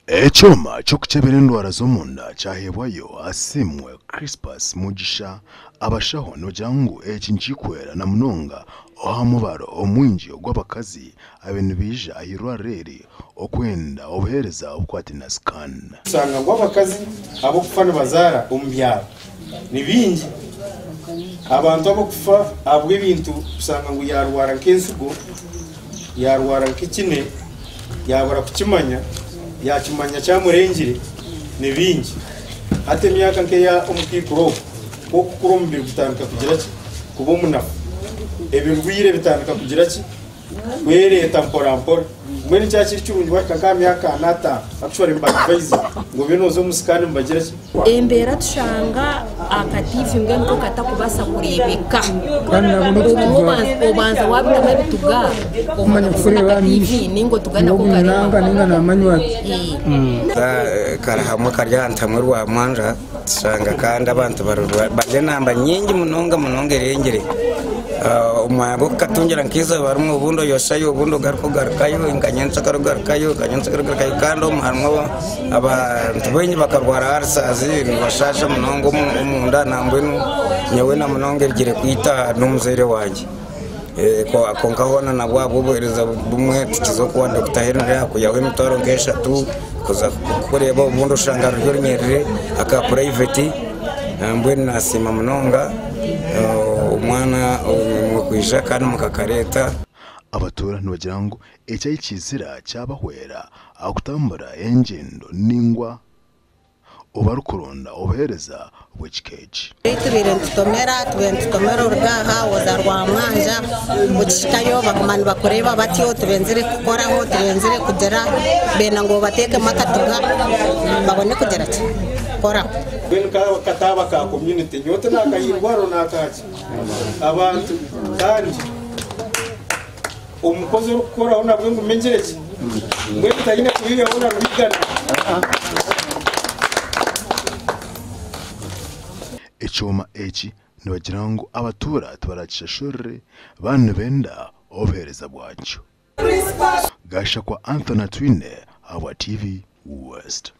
Ekyoma ky'okukyebera endwara z'omunda kyaheebwayo Asiimwe Crispus Mugisha. Abashaho nibagira ngu eki nikihwera na munonga aha mubaro omwingi ogw'abakazi abaire nibaija ah'eirwariro eri okwenda obuheereza obukwataine na scan. Kushanga ngu abakazi ab'okufa nibazaara omu byaro ni baingi. Abantu ab'okufa ahabw'ebintu kushanga ngu yaarwara nk'ensigo, yaarwara nk'ekine, yaabura kukimanya, yaakimanya kyamurengire, ni baingi. Hati emyaka nk'eya omukaikuru ogu, ku okukura omubiri gutandika kugira ki? Kuba omunafu. Ebirwaire bitandika kugira ki? Kwereeta mpora mpora. Mbwenu kyaba kiri kirungi wahika nk'aha myaka ana ataano, actually nibadvisinga ngu obe nooza omu scan nibagira ki? Embeera tushanga aka tiivi mbwenu ko katakubaasa kureebeka. Obumwe obanza waabitamu ebituga omanya kufuna aka tiivi nainga otuga nako kareeba. Kari hamwe kari ahantu hamwe Rwamwanja tushanga kandi abantu bari enamba nyingi munonga munonga erengire. Omwanya gw'okukatungira nk'eizooba rimwe obundi oyoshayo obundi ogaruka ogarukayo nka nyenkyakare ogarukayo nka nyenkyakare ogarukayo kandi omu harimu abantu baingi bakarwara ulcers nibashaasha munonga omunda nambwenu nyowe na munonga erugire kwita n'omuzaire wangye. Kwonka hoona nabwo ahabw'obuheereza bumwe tukiza okuba Dokita Henry akwihaho emitwaro nk'eshatu kuza kukureeba obundi oshanga ruri orunyerere aka purayiveti mbwenu nasiima munonga omwana kwija kandi mukakareeta. Abatuura nibagira ngu eki ahi kizira kyabahwera aha kutambura engyendo ningwa obarikuronda obuheereza bw'ekika eki. Tubaire nitutomera, tubaire nitutomera oruga aha oza Rwamwanja, okihikayo baguma nibakureeba batyo tibenzire kukukoraho, tibenzire kugira, benda ngu obateekemu akatuga babone kugira ki? Kukoraho. Mbwenu kataaba ka community nyowe tinakahirwaro nakaki abantu kandi Omukozi orikukoraho nabwe ngume ngire ki? Mbwenu taine kuhihaho na rwigana. Ekyoma eki nibagira ngu abatuura tibarakishashurire baaba nibenda obuheereza bwakyo. Gashakwa Anthony Atwine ahabwa TV West.